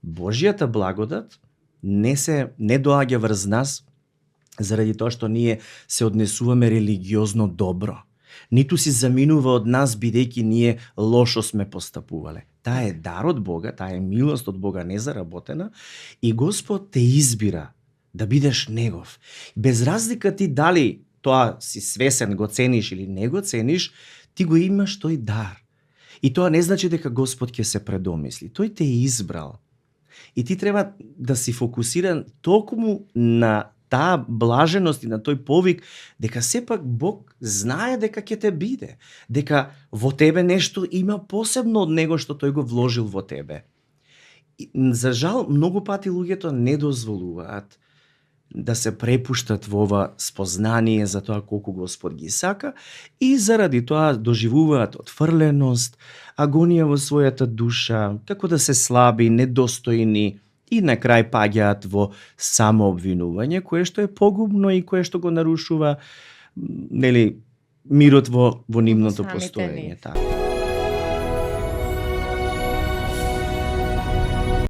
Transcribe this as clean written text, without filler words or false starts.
Божјата благодат не доаѓа врз нас заради тоа што ние се однесуваме религиозно добро. Ниту си заминува од нас бидејќи ние лошо сме постапувале. Таа е дар од Бога, таа е милост од Бога незаработена и Господ те избира да бидеш негов. Без разлика ти дали тоа си свесен, го цениш или не го цениш, ти го имаш тој дар. И тоа не значи дека Господ ќе се предомисли. Тој те е избрал. И ти треба да си фокусиран токму на таа блаженост и на тој повик, дека сепак Бог знае дека ќе те биде, дека во тебе нешто има посебно од него што тој го вложил во тебе. И, за жал, многу пати луѓето не дозволуваат да се препуштат во ова спознание за тоа колку Господ ги сака и заради тоа доживуваат отфрленост, агонија во својата душа, како да се слаби, недостојни и на крај паѓаат во самообвинување, кое што е погубно и кое што го нарушува мирот во нивното постоење.